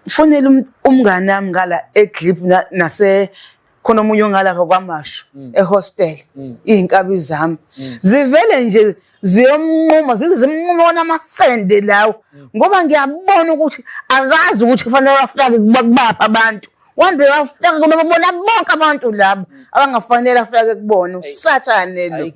Fonela umngane wami ngala eGlip nase khona omunye ongalapha kwaMashu ehostel izinkabi zami zivele nje ziyomnquma zize zimnquma wona amasende lawo ngoba ngiyabona ukuthi akazi ukuthi kufanele afake kubapha abantu wambe wafaka kubona bonke abantu labo abangafanele afake kubona usathane lo.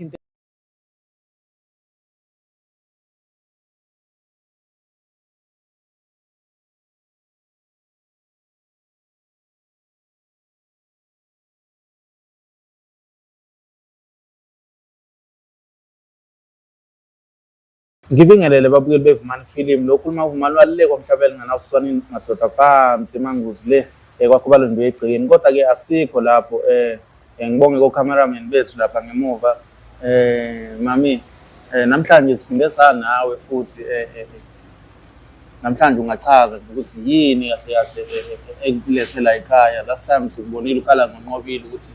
Ngibingelele babukeli beVumani Film lokhu uma uVumani walulekwa mhlaba elinganawuswanini madoda phansi emanguzi le kwakho balondiwe egcekeni kodwa ke asikho lapho ngibonge ko-cameraman bethu lapha ngemuva mami namhlanje siphinde sanawe futhi namhlanje ungachaza ukuthi yini kahle kahle ekulethe la ekhaya. Last time sikubonile ukhala ngoNqobile ukuthi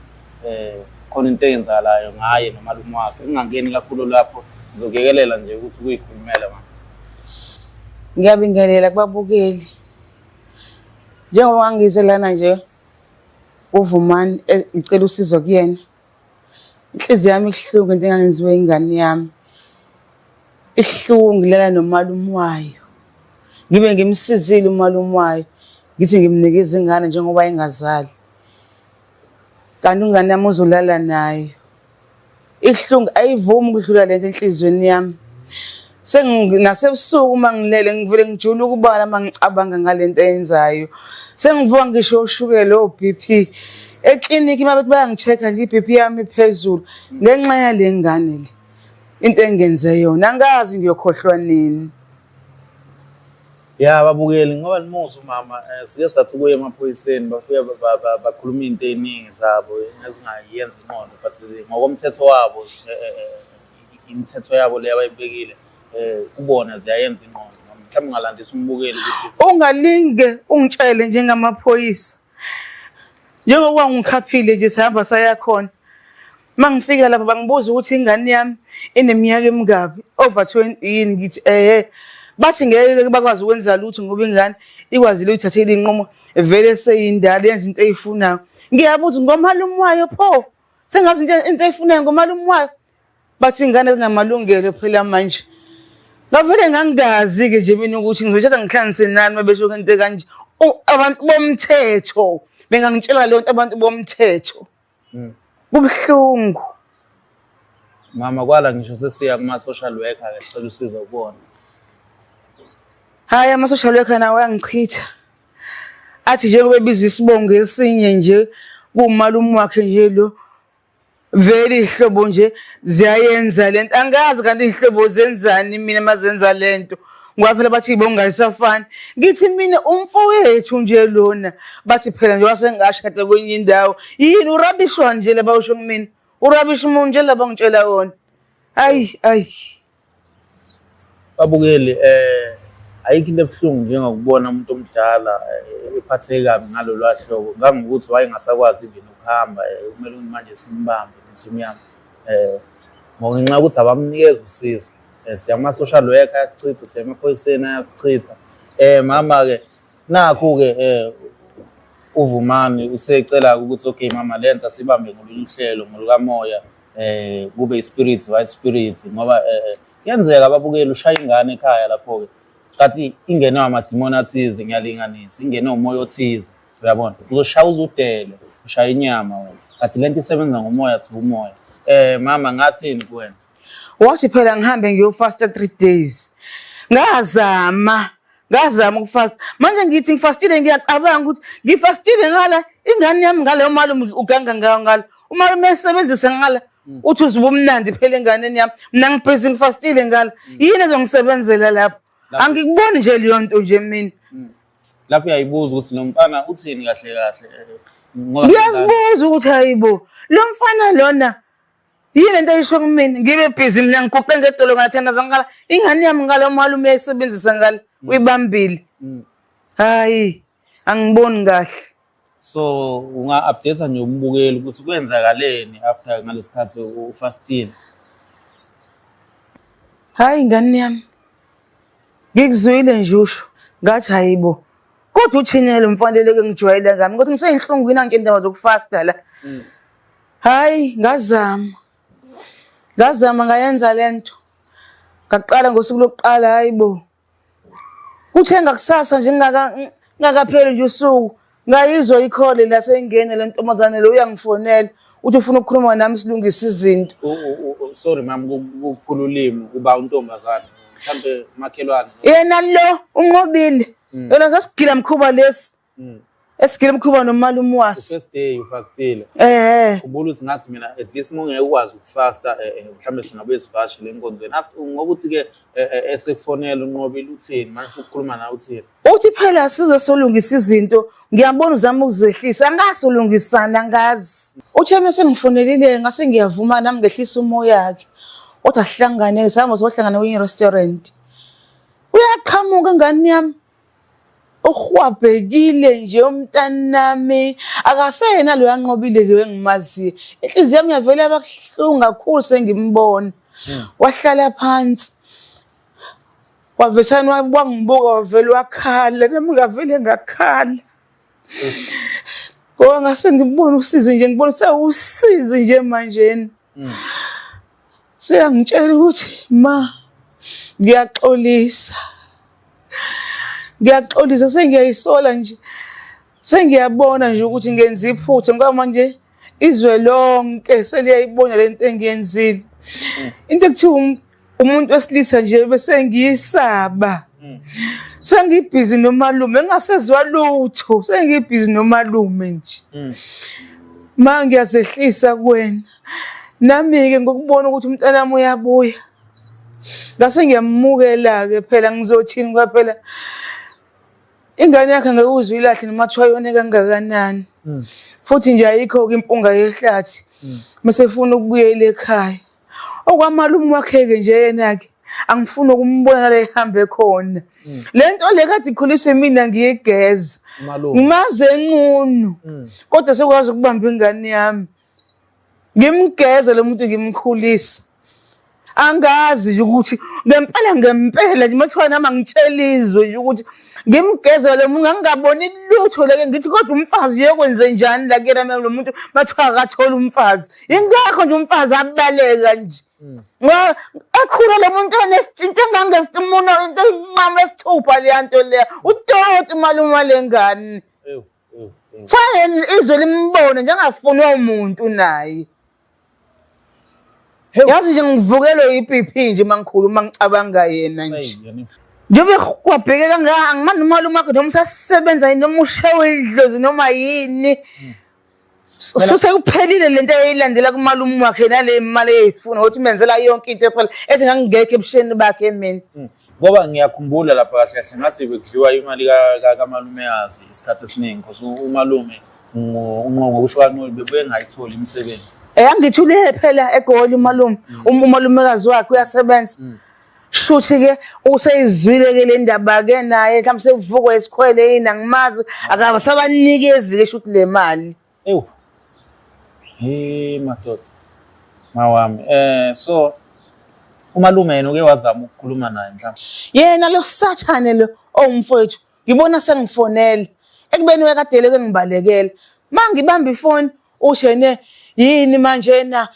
khona into eyenzakalayo ngaye nomalume wakhe. Ungangeni kakhulu lapho, ngizokuyekelela nje ukuthi ukuyikhulumela mama. Ngiyabingelela kubabukeli. Njengoba ngize lana nje uVumani ngicela usizo kuyena. Inhliziyo yami ibuhlungu into engangenziwe ingane yami. Ibuhlungu ngilala nomalume wayo. Ngibe ngimsizile umalume wayo. Ngithi ngimnikeza ingane njengoba engazali. Kanti ingane yami uzolala nayo. Ibuhlungu ayivumi ukudlula lento enhliziyweni yami. Nasebusuku uma ngilele ngivele ngijule ukubala uma ngicabanga ngale nto eyenzayo. Sengivuka ngisho oshukela o-BP. Eklinikhi uma bethi bayangi-check-a nje i-BP yami iphezulu ngenxa yale ngane le. Into engenze yona angazi ngiyokhohlwa nini. Ya babukeli ngoba nimuzwa umama sike sathi ukuya emaphoyiseni bafike bakhuluma iy'nto ey'ningi zabo ezingayenza inqondo but ngokomthetho wabo imithetho yabo le abayibekile kubona ziyayenza inqondo. Mhlawumbe ungalandisa umbukeli ukuthi Ungalinge ungitshele njengamaphoyisa. Njengoba ngikhaphile nje sihamba saya khona. Uma ngifika lapha bangibuza ukuthi ingane yami ineminyaka emingaki, over 20 yini, ngithi ehe. Bathi ngeke bakwazi ukwenza lutho ngoba ingane ikwazile ukuyithathela iy'nqumo vele seyindala yenza into eyifunayo. Ngiyabuza ngomalume wayo pho, sengazi into eyifunayo ngomalume wayo. Bathi ingane zinamalungelo phela manje. Ngavele ngangingazi-ke nje mina ukuthi ngizothatha ngihlanganise nani uma besho into ekanje. Abantu bomthetho bengangitshela leyo nto abantu bomthetho. Kubuhlungu. Mama kwala ngisho sesiya kuma-social worker ke sicela usizo kubona. Hhayi ama-social worker nawo ayangichitha. Athi njengoba ebiza isibongo esinye nje kuwumalume wakhe nje lo. Vele iy'hlobo nje ziyayenza le nto. Angazi kanti iy'hlobo zenzani mina uma zenza le nto. Ngoba phela bathi iy'bongo ayisafani. Ngithi mina umfowethu nje lona. Bathi phela njengoba sengashada kwenye indawo. Yini urabishwa nje la bawusho kumina. Urabish umuntu nje la bangitshela wona. Ayi ayi. Babukeli ayikho into ebuhlungu njengokubona umuntu omdala ephatheke kabi ngalolu hlobo ngangokuthi wayengasakwazi even ukuhamba kumele ukuthi manje simbambe ne-team yami ngenxa yokuthi abamnikeza usizo. Siya kuma-social worker ayasichitha, siya emaphoyiseni ayasichitha. Mama-ke nakhu-ke uVumani usecela-ke ukuthi okay mama le nto asibambe ngolunye uhlelo ngolukamoya kube i-spirit right spirit ngoba kuyenzeka ababukeli ushaya ingane ekhaya lapho-ke kanti ingenwe amadimoni athize ngiyalinganisa ingenwe umoya othize uyabona uzoshaya uzudele ushaya inyama wena kanti lento isebenza ngomoya thi umoya mama ngathini kuwena? Wathi phela ngihambe ngiyofasta 3 days. Ngazama ngazama ukufasta. Manje ngithi ngifastile ngiyacabanga ukuthi ngifastile ngala ingane yami ngaleyo mali uganga ngayo ngala. Umalume esebenzisa ngala uthi uzoba umnandi phela enganeni yami. Mina ngibhizi ngifastile ngala. Yini ezongisebenzela lapho? Angikuboni nje leyo nto nje mina. Lapho uyayibuza ukuthi lo mfana uthini kahle kahle ngoba Ngiyazibuza ukuthi hayibo lo mfana lona yini into eyisho kumina ngibe busy mina ngiguqe ngedolo ngathandaza ngala ingane yami ngalo malume uyayisebenzisa ngala uyibambile. Hayi angiboni kahle. So unga-update nje umbukeli ukuthi kwenzakaleni after ngalesikhathi ufastile. Hayi ngane yami ngikuzwile nje usho ngathi hayibo. Kodwa uthini lo mfana leke ngijwayele ngami kodwa ngiseyinhlungwini angitshela indaba zokufasta la. Hayi ngazama. Ngazama ngayenza lento. Ngaqala ngosuku lokuqala hayibo. Kuthe ngakusasa nje ngingakapheli nje usuku ngayizwa ikhole la seyingena le ntombazane lo uyangifonela uthi ufuna ukukhuluma nami silungise izinto. Sorry mama ukuphula ulimi uba untombazane mhlambe makhelwane. Yena lo unqobile. Yona sasigila mkhuba lesi. Esigila mkhuba nomalume waso. First day ufastile. Eh. Khumbula ukuthi ngathi mina at least uma ungeke ukwazi ukufasta mhlambe singabuye sivashele enkonzweni. Ngokuthi ke esekufonela unqobile uthini manje ukukhuluma nawe uthini? Uthi phela size solungisa izinto ngiyabona uzama ukuzehlisa angazi ulungisana angazi. Uthe mase ngifonelile ngase ngiyavuma nami ngehlisa umoya ke. Kodwa sihlangane sihamba sohlangana kwenye restaurant. Uyaqhamuka ingane yami. Uhwabhekile nje umntanami akaseyena lo yanqobile lo engimaziyo. Inhliziyo yami yavele yabahlungu kakhulu sengimbona. Wahlala phansi. Wavesana wangibuka wavele wakhala nami ngavele ngakhala. Ngoba ngase ngibona usizi nje ngibona sewusizi nje manjena. Seyangitshela ukuthi ma ngiyaxolisa. Ngiyaxolisa sengiyayisola nje. Sengiyabona nje ukuthi ngenza iphutha ngoba manje izwe lonke seliyayibona lento engiyenzile. Into ekuthiwa umuntu wesilisa nje bese ngiyisaba. Sengibhizi nomalume ngingasezwa lutho, sengibhizi nomalume nje. Ma ngiyazehlisa kuwena. Nami-ke ngokubona ukuthi umntanami uyabuya. Ngase ngiyamukela-ke phela ngizothini ngoba phela ingane yakhe ngeke uze uyilahle noma kuthiwa yone kangakanani. Futhi nje ayikho-ke impunga yehlathi. Mase efuna ukubuyela ekhaya. Okwamalume wakhe-ke nje yena-ke angifuni ukumbona la ehambe khona. Le nto le kade ikhuliswe mina ngiyigeza. Ngimaze enqunu. Kodwa sekwazi ukubamba ingane yami. Ngimgeze lo muntu ngimkhulisa. Angazi nje ukuthi ngempela ngempela nje mathiwa nami angitshela izwe nje ukuthi ngimgeze lo muntu ngangingaboni lutho leke ngithi kodwa umfazi uyokwenze njani la kuyena lo muntu mathiwa akathola umfazi. Ingakho nje umfazi abaleka nje. Ngoba ekhula lo muntu into engangestimuna into enqama esithupha leya nto leya. Udoti umalume wale ngane. Fanele izwe limbone njengafunwa umuntu naye. Yazi nje ngivukelwe i-BP nje mangikhuluma ngicabanga yena nje. Njengoba kwabheke kangaka angimani umalume wakhe noma usasebenza yini noma ushawe idlozi noma yini. Susekuphelile lento eyayilandela kumalume wakhe nale mali eyifuna ukuthi umenzela yonke into phela ethi ngangingekho ebusheni bakhe mina. Ngoba ngiyakhumbula lapha kahle kahle ngathi bekudliwa imali kamalumekazi isikhathi esiningi because umalume ngokusho kaNqobi bebuye ngayitholi imisebenzi. Angithi ule phela eGoli umalume, umalumekazi wakhe uyasebenza. Shuthi ke useyizwile ke le ndaba ke naye mhlawumbe sekuvukwe isikhwele yini angimazi akasabanikezi ke shuthi le mali. Ewu. Hey madoda. Mawami. So umalume yena uke wazama ukukhuluma naye mhlawumbe. Yena lo sathane lo owumfowethu ngibona sengifonela ekubeni wekadele ke ngibalekela. Mangibamba ifoni uthi yini manje na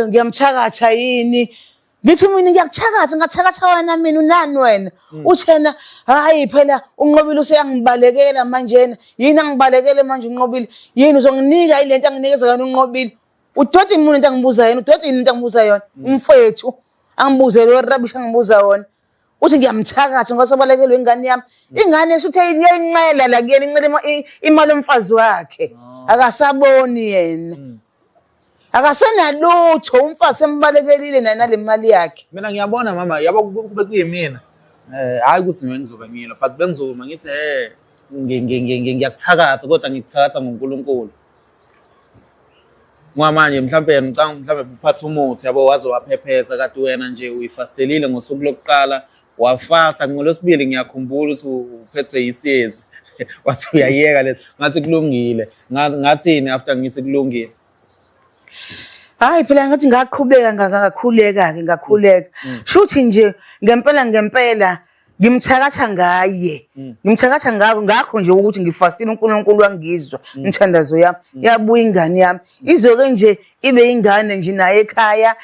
ngiyamthakatha yini. Ngithi mina ngiyakuthakatha ngathakatha wena mina unani wena. Uthi yena hayi phela unqobile useyangibalekela manjena. Yini angibalekele manje unqobile? Yini uzonginika ilento anginikeza yona unqobile? Udoti mina into angibuza yona, udoti into angibuza yona. Umfowethu angibuze lo rubbish angibuza wona. Uthi ngiyamthakatha ngoba sebalekelwe ingane yami. Ingane esuthe iyayincela la kuyena incela imali yomfazi wakhe. Akasaboni yena. Akasenalutho umfazi sembalekelile naye nale mali yakhe. Mina ngiyabona mama yabo kube kuyimina. Hayi ukuthi mina ngizobe ngilo but bengizoma ngithi ngiyakuthakatha kodwa ngikuthakatha ngoNkulunkulu. Ngoba manje mhlambe yena ngicabanga mhlambe uphatha umuthi yabo waze waphephetha kade wena nje uyifastelile ngosuku lokuqala wafasta ngolwesibili ngiyakhumbula ukuthi uphethwe yisiyezi wathi uyayeka le ngathi kulungile ngathini after ngithi kulungile. Hayi phela ngathi ngaqhubeka ngakhuleka ke ngakhuleka. Shuthi nje ngempela ngempela Ngimthakatha ngaye. Ngimthakatha ngakho ngakho nje ukuthi ngifastile uNkulunkulu wangizwa imithandazo yami. Yabuya ingane yami. Izoke nje ibe ingane nje naye ekhaya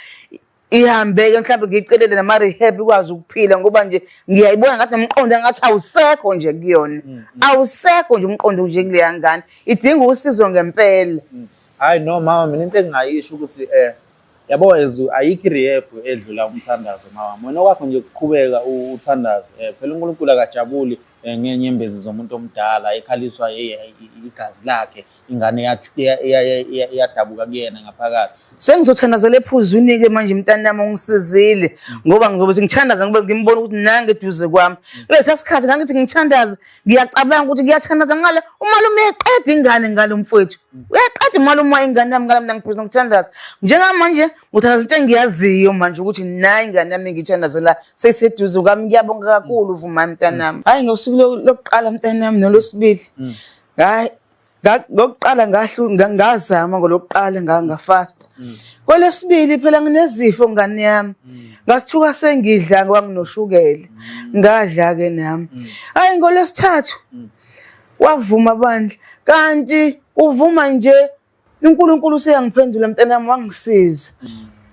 ihambeke mhlawumbe ngiyicelele nama-rehab ikwazi ukuphila ngoba nje ngiyayibona ngathi nomqondo ngathi awusekho nje kuyona. Awusekho nje umqondo nje kuleya ngane. Idinga usizo ngempela. Hayi no mama, mina into engingayisho ukuthi yabo as ayikho i-rehab edlula umthandazo mama. Wena okwakho nje ukuqhubeka uthandaze. Phela uNkulunkulu akajabuli ngenyembezi zomuntu omdala ekhaliswa igazi lakhe, ingane iyadabuka kuyena ngaphakathi. Sengizothandazela ephuzwini-ke manje mntanami ungisizile ngoba ngizobe sengithandaza ngoba ngimbona ukuthi nange eduze kwami. Kulesa sikhathi ngangithi ngithandaza ngiyacabanga ukuthi ngiyathandaza ngale umalume uyayiqeda ingane ngale mfowethu. Uyaqeda umalume wayo ingane yami ngale mina ngiphuza nokuthandaza. Njengamanje ngithandaza into engiyaziyo manje ukuthi nayi ingane yami engiyithandazela seyiseduze kwami. Ngiyabonga kakhulu Vumani mntanami. Hhayi ngosuku lokuqala mntanami nolwesibili. Hhayi ngokuqala ngazama ngolokuqala ngafasta. Kwelesibili phela nginezifo ngane yami. Ngasithuka sengidla ngoba nginoshukela. Ngadla-ke nami. Hhayi ngolwesithathu wavuma bandla. Kanti uvuma nje uNkulunkulu useyangiphendula mntanami wangisiza.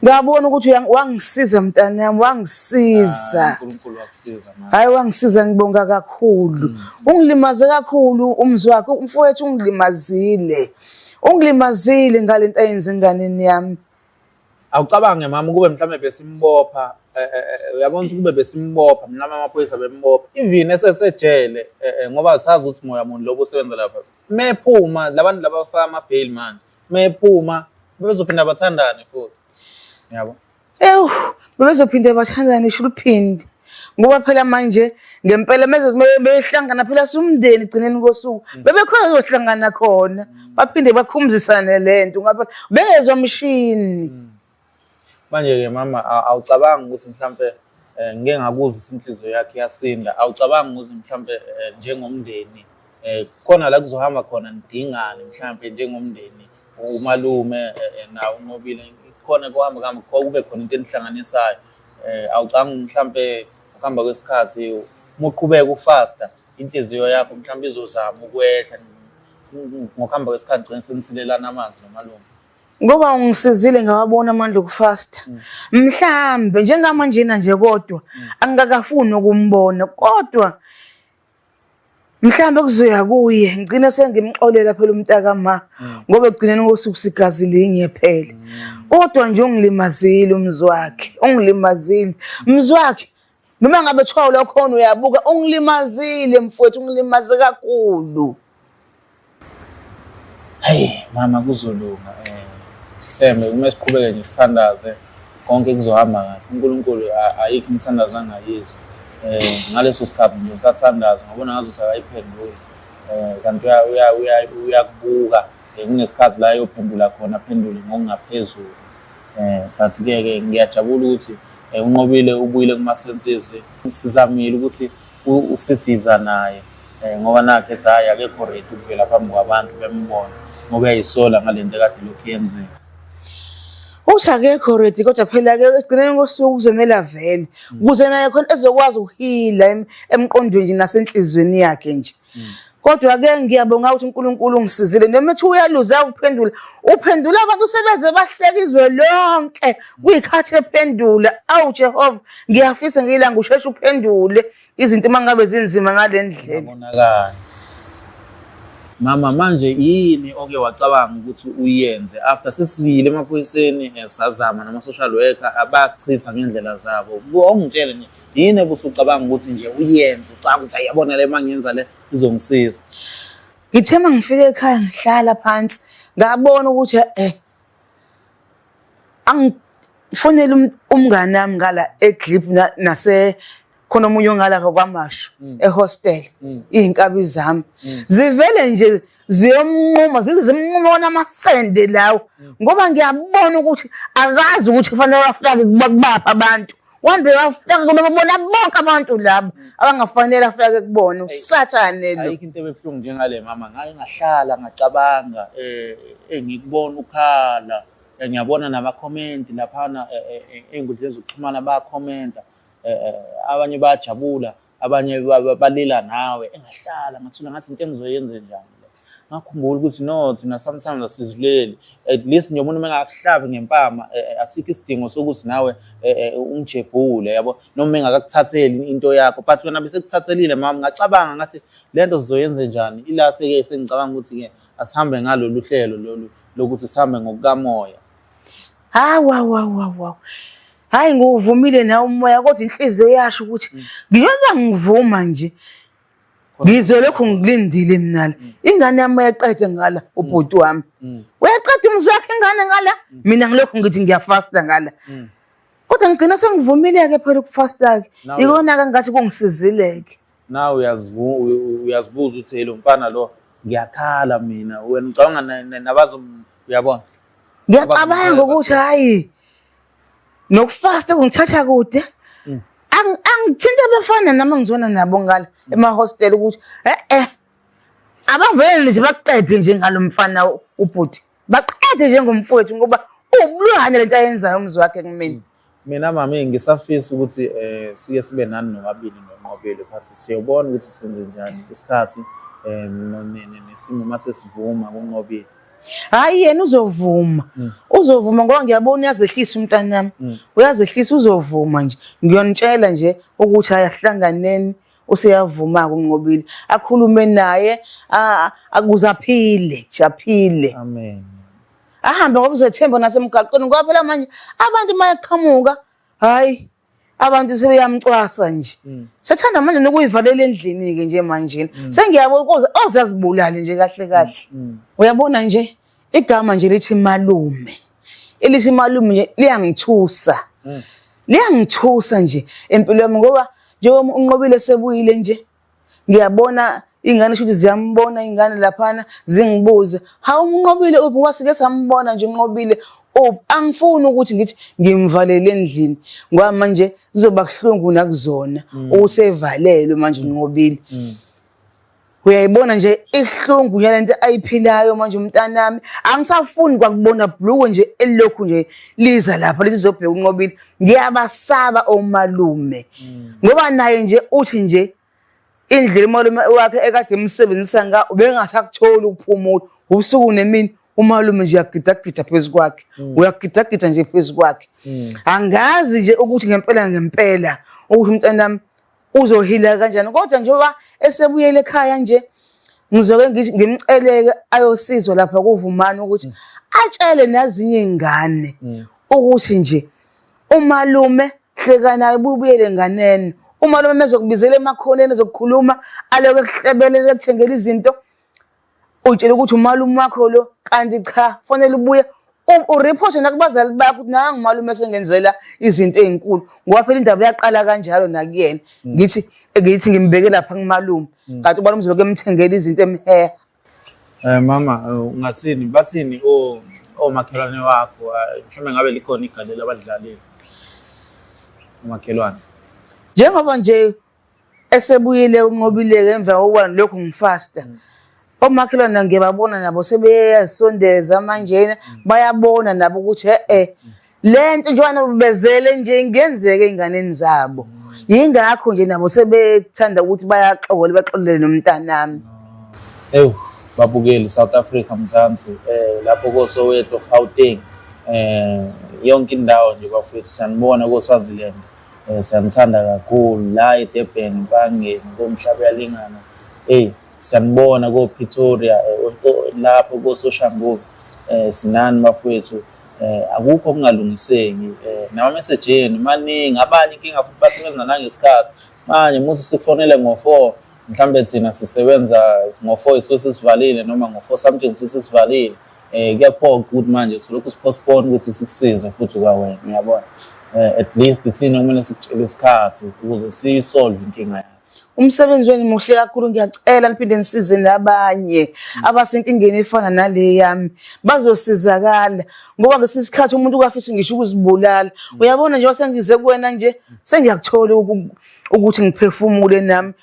Ngabona ukuthi wangisiza mntanami wangisiza. uNkulunkulu wakusiza mama. Hayi wangisiza ngibonga kakhulu. Ungilimaze kakhulu umzi wakhe umfowethu ungilimazile. Ungilimazile ngalento ayenze enganeni yami. Awucabange mama kube mhlawumbe besimbopha uyabona ukuthi kube besimbopha mhlawumbe amaphoyisa bembopha even esesejele ngoba sazi ukuthi moya muni lobo usebenza lapha. Mephuma labantu laba bafaka ama-bail manje mephuma bebezophinda bathandane futhi. Yabo. Ewu bebezophinda bathandane sho uphindi. Ngoba phela manje ngempela meze behlangana phela sumndeni gcineni kosuku. Bebekhona bezohlangana khona. Baphinde bakhumzisane lento ngapha bengezwa mshini. Manje-ke mama awucabangi ukuthi mhlampe ngike ngakuzwa ukuthi inhliziyo yakhe iyasinda. Awucabangi ukuthi mhlampe njengomndeni khona la kuzohamba khona nidingane mhlampe njengomndeni umalume nawe uNqobile khona kuhamba kuhambe kube khona into enihlanganisayo. Awucabangi mhlampe ukuhamba kwesikhathi uma uqhubeka ufasta inhliziyo yakho mhlampe izozama ukwehla ngokuhamba kwesikhathi gcine senithelelana amanzi nomalume. Ngoba ungisizile ngawabona amandla okufasta. Mhlambe njengamanjena nje kodwa angikakafuni ukumbona kodwa mhlambe kuzoya kuye ngigcine sengimxolela phela umntaka ma ngoba ekugcineni kosuku sigazi linye phela. Kodwa nje ungilimazile umzwakhe, ungilimazile. Mzwakhe noma ngabe kuthiwa ulakhona uyabuka ungilimazile mfowethu ungilimaze kakhulu. Hayi mama kuzolunga sithembe uma siqhubeke nje sithandaze konke kuzohamba kahle. uNkulunkulu ayikho imithandazo angayizwa. Ngaleso sikhathi nje usathandaza ngabona ngazuthi akayiphenduli. Kanti uyakubuka kunesikhathi la eyophendula khona aphendule ngokungaphezulu. But-ke ke ngiyajabula ukuthi uNqobile ubuyile kuma-senses. Sizamile ukuthi usithi yiza naye ngoba nakho ethi hhayi akekho ready ukuvela phambi kwabantu bembona ngoba uyayisola ngale nto ekade lokhu yenzeka. Uthi akekho ready kodwa phela-ke ekugcineni kosuku kuzomele avele ukuze naye khona ezokwazi ukuhila emqondweni nje nasenhliziyweni yakhe nje. Kodwa-ke ngiyabonga ukuthi uNkulunkulu ungisizile noma ethi uyaluza ukuphendula uphendula abantu sebeze bahleka izwe lonke kuyikhathi ephendula. Awu Jehova ngiyafisa ngilanga usheshe uphendule izinto uma ngabe zinzima ngale ndlela. Ngiyabonakala. Mama manje yini oke wacabanga ukuthi uyenze after sesiyile emaphoyiseni sazama nama-social worker abasichitha ngendlela zabo. Ongitshele nje yini obusucabanga ukuthi nje uyenze ucabanga ukuthi ayabona le mangiyenza le izongisiza. Ngithe uma ngifika ekhaya ngihlala phansi ngabona ukuthi angifonele umngane wami ngala eGlip nase khona omunye ongalapha kwaMashu ehostel iy'nkabi zami zivele nje ziyomnquma zize zimnquma wona amasende lawo ngoba ngiyabona ukuthi akazi ukuthi kufanele afake kubaphi abantu. Wambe wafaka kuba bona bonke abantu labo abangafanele afake kubona usathane lo. Ayikho into ebuhlungu njengale mama ngake ngahlala ngacabanga ngikubona ukhala ngiyabona nama-comment laphana ey'nkundleni zokuxhumana bayakhomenta abanye bayajabula. Abanye balila nawe engahlala ngathula ngathi into engizoyenze njani le. Ngakhumbula ukuthi no thina sometimes asizileli at least nje umuntu uma engakuhlabi ngempama asikho isidingo sokuthi nawe umjebhule yabo noma engakakuthatheli into yakho but wena bese kuthathelile mama ngacabanga ngathi lento sizoyenze njani ila seke sengicabanga ukuthi ke asihambe ngalolu hlelo lolu lokuthi sihambe ngokukamoya. Hawu hawu hawu hawu. Hayi ngiwuvumile nawe umoya kodwa inhliziyo yasho ukuthi ngiyoba ngivuma nje. Ngizwe lokhu ngikulindile mina la. Ingane yami uyaqeda ngala ubhuti wami. Uyaqeda umzi wakhe ingane ngala. Mina ngilokhu ngithi ngiyafasta ngala. Kodwa ngigcina sengivumile-ke phela ukufasta-ke. Ikona-ke ngathi kungisizile-ke. Nawe uyazibuza ukuthi lo mfana lo ngiyakhala mina wena ucabanga nabazo uyabona. Ngiyacabanga ukuthi hayi nokufasta kungithatha kude. Angithinta abafana nami ngizona nabo ngala emahostela ukuthi eh eh abavele nje baqede nje ngalo mfana ubhuti. Baqede njengomfowethu ngoba uwubulwane lento ayenzayo umzi wakhe kumina. Mina mami ngisafisa ukuthi eh sike sibe nani nobabili noNqobile but siyobona ukuthi senze njani isikhathi eh nesimo mase sivuma kuNqobile. Hayi yena uzovuma. Uzovuma ngoba ngiyabona uyazehlisa umntanami. Uyazehlisa uzovuma nje. Ngiyonitshela nje ukuthi ayahlanganeni useyavuma-ke uNqobile. Akhulume naye akuze aphile, nje aphile. Amen. Ahambe ngokuzethemba nasemgaqweni ngoba phela manje abantu mayeqhamuka hayi abantu sebeyamcwasa nje. Sethanda manje nokuyivalela endlini-ke nje manjena. Sengiyabona ukuthi oze azibulale nje kahle kahle. Uyabona nje igama nje lithi malume. Elithi malume nje liyangithusa. Liyangithusa nje empilweni yami ngoba njengoba uNqobile sebuyile nje ngiyabona ingane shuthi ziyambona ingane laphana zingibuze hawu uNqobile uphi ngoba sike sambona nje uNqobile uphi angifuni ukuthi ngithi ngimvalele endlini ngoba manje kuzoba kuhlungu nakuzona usevalelwe manje uNqobile. Uyayibona nje ihlungu yalento ayiphilayo manje umntanami angisafuni kwakubona bhuluko nje elilokhu nje liza lapha lizobheka uNqobile ngiyabasaba omalume ngoba naye nje uthi nje indlela umalume wakhe ekade emsebenzisa nga ubengasakutholi ukuphumula ubusuku nemini umalume nje uyagidagida phezu kwakhe uyagidagida nje phezu kwakhe angazi nje ukuthi ngempela ngempela ukuthi umntanami uzohila kanjani kodwa njengoba esebuyele ekhaya nje ngizoke ngimceleke ayosizwa lapha kuvumani ukuthi atshele nezinye izingane ukuthi nje umalume hleka naye bubuyele enganeni umalume mezokubizela emakhoneni ezokukhuluma aloke ekuhlebelele ekuthengela izinto utshela ukuthi umalume wakho lo kanti cha fanele ubuye ureporte nakubazali bakho ukuthi nangu umalume esengenzela izinto ey'nkulu ngoba phela indaba yaqala kanjalo nakuyena ngithi ngithi ngimbeke lapha kumalume kanti umalume uzobe emthengela izinto emheha. Mama ungathini bathini omakhelwane wakho mhlawumbe ngabe likhona igalelo abalidlalile umakhelwane? Njengoba nje esebuyile uNqobile-ke emva kokuba lokhu ngifasta omakhelwane ngiyababona nabo sebeyasondeza manjena bayabona nabo ukuthi e-e le nto njengoba bezele nje ingenzeka ey'nganeni zabo yingakho nje nabo sebethanda ukuthi bayaxola baxolele nomntanami. Ewu babukeli South Africa Mzansi lapho koSoweto Gauteng yonke indawo nje bafowethu siyanibona koSwaziland siyanithanda kakhulu la eDurban Mpangeni koMhlabuyalingana eyi siyanibona koPretoria lapho koSoshanguve sinani bafowethu akukho okungalungiseki nama-message enu maningi abanye inkinga futhi basebenza nangesikhathi manje muthi sikufonele ngo-4 mhlambe thina sisebenza ngo-4 isuke sesivalile noma ngo-4 something suke sesivalile kuyaphoqa ukuthi manje silokhu sipostpone ukuthi sikusize futhi kwawena uyabona at least thina kumele sikutshele isikhathi ukuze siyisolve inkinga yakho. Umsebenzi wenu muhle kakhulu ngiyacela niphinde nisize nabanye abasenkingeni efana nale yami bazosizakala ngoba ngesinye isikhathi umuntu ukafisa ngisho ukuzibulala uyabona nje sengize kuwena nje sengiyakuthola ukuthi ngiphefumule nami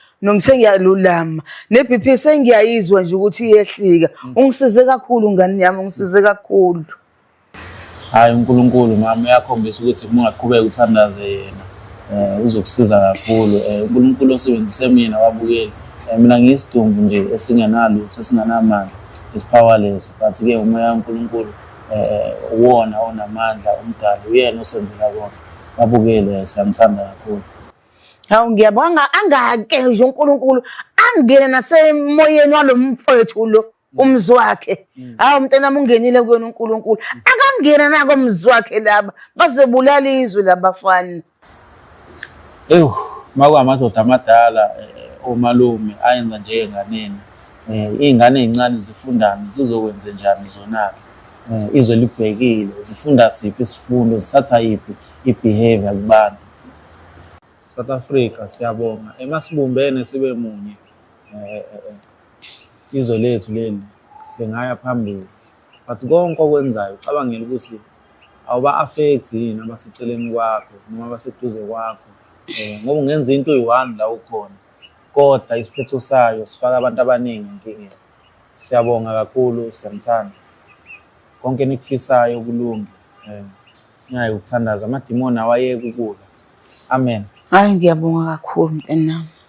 sengiyalulama ne-BP sengiyayizwa nje ukuthi iyehlika ungisize kakhulu ngane yami ungisize kakhulu. Hhayi uNkulunkulu mama uyakhombisa ukuthi uma ungaqhubeka uthandaze yena Uzokusiza kakhulu. UNkulunkulu osebenzise mina wabukeli. Mina ngiyisidumbu nje esingenalutho, esingenamandla, esi-powerless, but-ke umoya kaNkulunkulu uwona onamandla, umdali uyena osenzela konke. Babukele, siyamthanda kakhulu. Hawu, ngiyabonga. Angake nje uNkulunkulu angene nasemoyeni walo mfowethu lo, umzwakhe. Hawu mntanami, ungenile kuyona uNkulunkulu. Akangena nako umzwakhe, laba bazobulala izwe labafana. Ewu, makuwamadoda amadala, omalume ayenza njengenganeni, iy'ngane ey'ncane zifundani? Zizokwenze njani zona-ke? Izwe libhekile, zifunda siphi isifundo, zithatha yiphi i-behavior kubantu? South Africa, siyabonga. Emasibumbene sibe munye, izwe lethu leli lingaya phambili, but konke okwenzayo ucabangele ukuthi awuba-affect yini abaseceleni kwakho noma abaseduze kwakho, ngoba ungenza into eyi-one la ukhona, kodwa isiphetho sayo sifaka abantu abaningi enkingeni. Siyabonga kakhulu, siyamthanda. Konke enikufisayo kulunge. Ningayi ukuthandaza, amadimoni awayeki ukulwa. Amen. Hayi, ngiyabonga kakhulu mntanami.